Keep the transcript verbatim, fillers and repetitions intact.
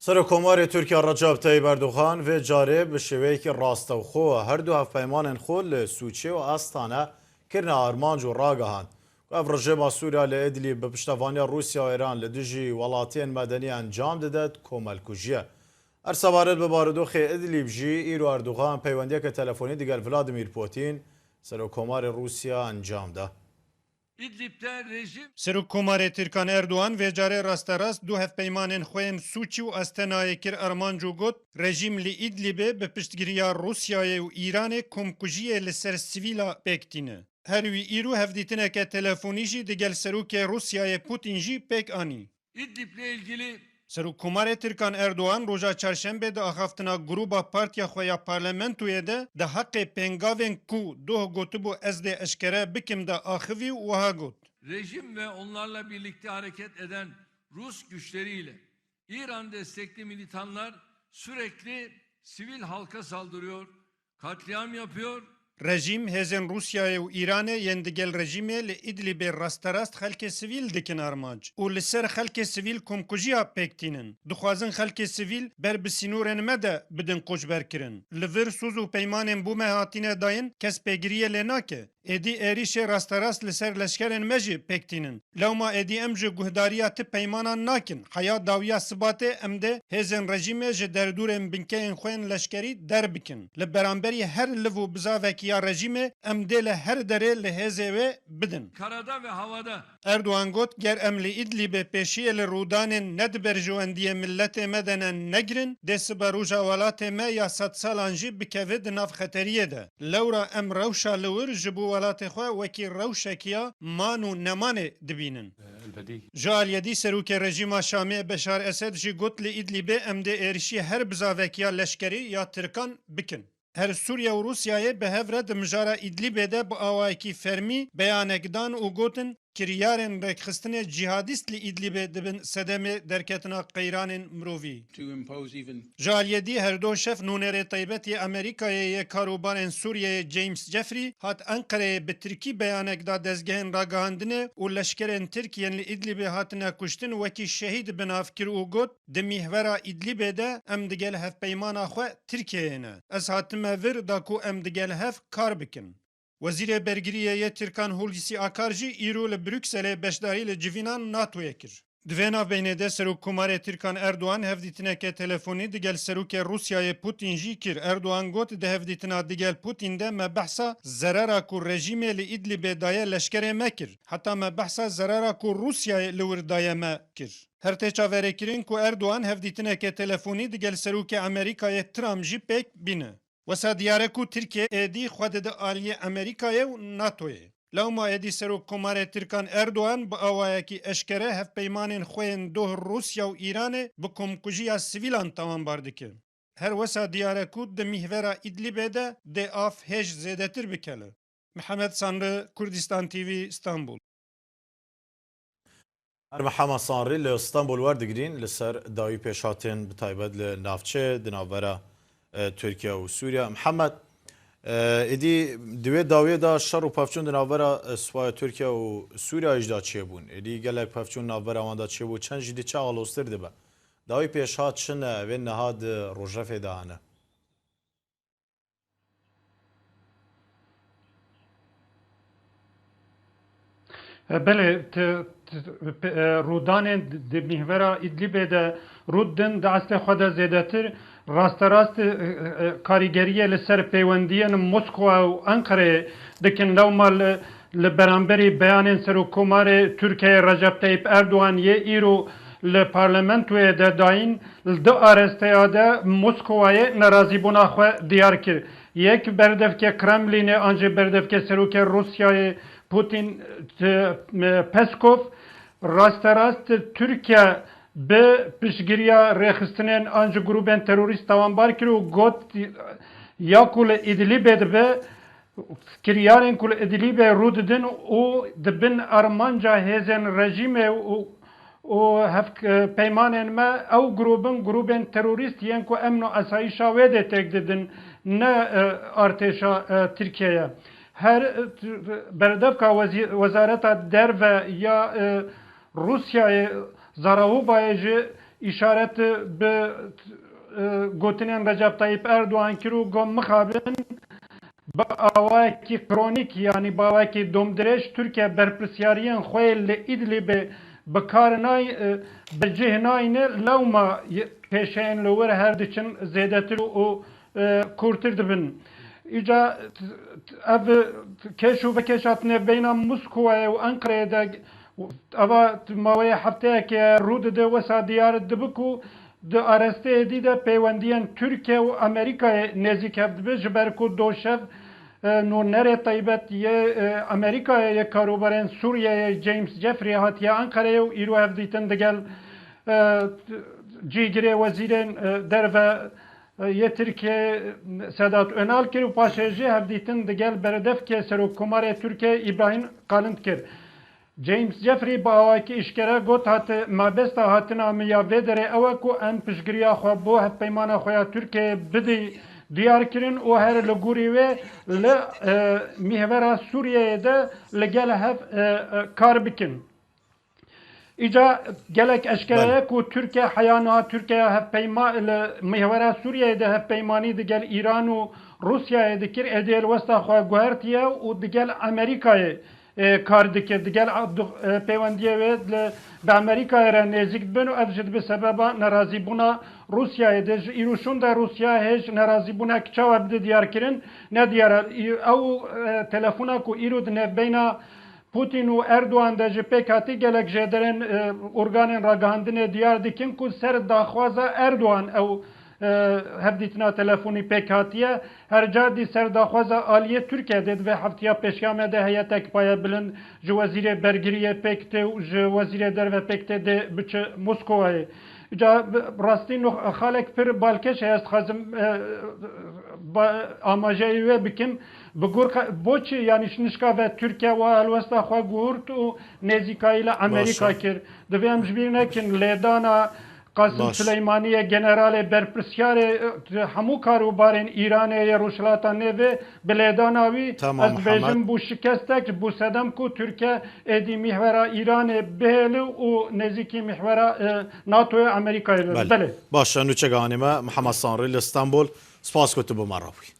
Serokkomarê Tirkiye Recep Tayyip Erdogan vê carê bi şêweyekî rastewxo her du hevpeymanên xwe li Sûçê û Astane kirine armanc û ragihand ku ev rejîma Sûriya li Idlîb bi piştevaniya Rûsya û Îran li dijî welatiyên medenî encam dide, komelkujî ye. Her sebaret bi barodoxê Idlîb jî îro Erdogan peywendiyeke telefonî digel Vladimir Putin, Serokkomarê Rûsya encam da. İdlib'de rejim Serokkomarê Tirkan Erdogan vê carê rasterast du hevpeymanên xwe yên Sûçî û Astenayê kir armanc û got, rejîm li Îdlibê bi piştgiriya Rûsyayê û Îranê komkujiyê li ser sivîla pêk tîne. Her wî îro hevdîtineke telefonî jî digel Serokê Rûsyayê Putin jî pêk anî. İdlib'le ilgili Serokkomarê Tirkan Erdogan roja Çarşembê di axaftina grûba partiya xwe ya parlamentoyê de di heqê pêngavên ku doh gotibû ez dê eşkere bikim de axivî û wiha got. Rejim ve onlarla birlikte hareket eden Rus güçleriyle İran destekli militanlar sürekli sivil halka saldırıyor, katliam yapıyor. Rejîm, hêzên Rûsyayê û Îranê yên digel rejîmê li Îdlîbê rasterast xelkê sivîl dikin armanc û li ser xelkê sivîl komkujiya pêk tînin. Dixwazin xelkê sivîl ber bi sînorên me de bidin koçberkirin. Li vir soz û peymanên bo me hatine dayîn kes pêgiriyê lê nake. Êdî êrîşê rasterast li ser leşkerên me jî pêk tînin. Lewma êdî em ji guhdariya ti peymanan nakin. Heya dawiya Sibatê em dê hêzên rejîmê ji derdorên binkeyên xwe yên leşkerî derbikin. Li beramberî her liv û bizavekî ya rejîmê em dê li her derê li hêzê wê bidin. Karada ve havada. Erdogan got, ger em li Îdlîbê pêşiyê li rûdanên ne di berjewendiyê miletê me de ne negirin, dê sibe roja welatê me ya sedsalan jî bikeve di nav xeteriyê de. Lewra em rewşa li wir ji bo welatê xwe wekî rewşekî ya man û nemanê dibînin. Ji aliyê dî serokê rejîma Şamê Beşar Esed jî got, li Îdlîbê em dê êrişî her bizavekî ya leşkerî ya Tirkan bikin. Her Sûriye û Rûsyayê bi hev re di mijara Îdlîbê de bi awayekî fermî beyanek dan û gotin, kiryarên rêkxistinê cîhadîst li Îdlîbê dibin sedemê derketina qeyranên mirovî. Ji aliyê dî her do şev nûnerê taybet yê Amerîkayê yê karûbarên Sûriyeyê James Jeffrey hat Enqereyê bi tirkî beyanek da dezgehên ragihandinê û leşkerên tirk yên li Îdlîbê hatine kuştin wekî şehîd bi nav kir û got, di mîhvera Îdlîbê de em digel hevpeymana xwe Tirkiyeyê ne. Ez hatime vir da ku em digel hev kar bikin. Wezîrê Bergiriyê yê Tirkan Hulusi Akar jî îro li Brukselê beşdarî li civîna NATOyê kir. Di vê navbeynê de Serokkomarê Tirkan Erdogan hevdîtineke telefonî digel Serokê Rûsyayê Putin jî kir. Erdogan got, di hevdîtina digel Putin de me behsa zerara ku rejîmê li Îdlîbê daye leşkerê me kir. Heta me behsa zerara ku Rûsyayê li wir daye me kir. Her tê çaverêkirin ku Erdogan hevdîtineke telefonî digel Serokê Amerîkayê Trump jî pêk bîne. Wesa diyar e ku Tirkiye êdî xwe dide aliyê Amerîkayê û NATOyê. Lewma êdî Serokkomarê Tirkan Erdogan bi awayekî eşkere hevpeymanên xwe yên doh Rûsya û Îranê bi komkujiya sivîlan tawanbar dike. Her wesa diyar e ku di mîhvera Îdlîbê de dê av hêj zêdetir bikele. Mihemed Sanri, Kurdistan T V, Stenbul. Her Mihemed Sanrî li Stenbul werdigirîn li ser dawî pêşhatên bi taybet li navçeyê di navbera, e, Tirkiye û Sûriye. Mihemed, e, êdî di wê dawiyê de şer û pevçûn di navbera, e, Supaya Tirkiye û Sûriye jî de çêbûn. Êdî gelek pevçûn navbera wan de çêbû, çend jî dê çi aloztir dibe. Dawî pêşhat çi ne, wê niha di Rojevê de hene? E, belê, ti, ti, pe-, e, rûdanên di, di mîhvera Îdlîbê de rû didin, di eslê xwe de zêdetir rasterast, e, e, karîgeriyê li ser peywendiyên Moskwa û Enqereyê dikin. Lewma li, li beramberî beyanên Serokkomarê Tirkiyeyê Recep Tayyip Erdogan yê îro li parlamentoyê de dayîn, li du aresteya de Moskowayê nerazîbûna xwe diyar kir. Yek berdevkê Kremlînê an jî berdevkê serokê Rûsyayê Putin, e, Peskov, rasterast Tirkiye bi piştgiriya rêxistinên an jî grûbên terorîst tawanbar kir û got, ya ku li Îdlîbê dibe, kiryarên ku li Idlîbê rû didin û di bin armanca hêzên rejîmê û, û hevk-, peymanên me ew grûbin, grûbên terorîst yên ku emn û asayîşa wê dê têk didin, ne, e, artêşa, e, Tirkiyeyê. Her, e, berdevka wezî-, Wezareta Derve ya, e, Rûsyayê, Zarahovayê ji Îşaret bi, e, gotinên Recep Tayyip Erdogan kir û got, mixabin bi awayekî kronîk, yanî bi awayekî domdirêj, Tirkiye berpirsyariyên xwe yê li Îdlibê bi kar nay-, e, bi cih nayne, lewma y-, kêşeyên li wir her diçin zêdetir û, e, kûrtir dibin. Îca t-, t-, ev kêş û vekêş hatine beyna Moskowayê û Enqereyê de, eva maweyê hefteyekê rû dide, wesa diyar dibe ku di aresteyê dî de peywendiyên Tirkiye û Amerîkayê nêzîk hev dibe, ji ber ku doşev, e, nûnerê taybet yê, e, Amerîkayê yê karûbarên Sûriyeyê James Jeffrey hatiye Enqereyê û îro hevdîtin digel, e, cîgirê wezîrên, e, derve, e, yê Tirkiyê Sedat Önal kir û paşê jî hevdîtin digel beredevkê Serokkomarê Tirkiyê Îbrahîm Kalin kir. James Jeffrey bi awakî îşkere got, hati mabesta hatina min ya vê derê ew e ku em piştgiriya xwe bo hevpeymana xwe ya Tirkiyeyê bidî diyar kirin û her li gorî wê li, e, mîhvera Sûriyeyê de li gel hev, e, e, kar bikin. Îca gelek eşkere Belê. ye ku Tirkiye heya niha Tirkiye hevpeyma-, li mîhvera Sûriyeyê de hevpeymanî digel Îran û Rûsyayê dikir, êdî helwesta xwe guhertiye û digel Amerîkayê, e, kar dike. Digel a-, du-, e, peywendiyê wê li, bi Amerîkayê re nêzîk dibin û ev jî dibe sebeba nerazîbûna Rûsyayê de. Ji îro şûnde Rûsya hêj nerazîbûnek çawa bide diyar kirin, ne diyar e. Î-, ew, e, telefona ku îro di navbeyna Putin û Erdogan de ji pêk hatî, gelek jêderên, e, organên ragihandinê diyar dikin ku ser daxwaza Erdogan ew, e, hevdîtina telefonî pêk hatiye. Her car dî ser daxwaza aliyê Tirkiye de, di vê heftiya pêşiya me de heyetek payebilind ji wezîrê bergiriyê pêk tê û ji wezîrê derve pêk tê dê biçe Moskowayê. Ca rastî nux-, xalek pir balkêş heye, ez dixwazim, e, ba-, amajeyê wê bikim. Bi gor qe-, boçi, yanî, ji nişka ve Tirkiye wa helwesta xwe guhurt û nêzîkayî li Amerîka Baş e. kir. Divê em ji bîr nekin, lêdana Qasim Baş. Sileymaniyê, generalê berpirsyarê, e, hemû karûbarên Îranê yê Rojhilata Nêvê, bi lêdana wî, Tamam, ez dibêjim, Mihemed. bû şikestek, bû sedem ku Tirkiye êdî mîhvera Îranê bihêli û nêzîkî mîhvera, e, NATOyê Amerîkayê be. Belê. Belê. Baş e, nûçega anî me, Mihemed Sanrî li Stenbol. Spas ku tu bi me re bûyî.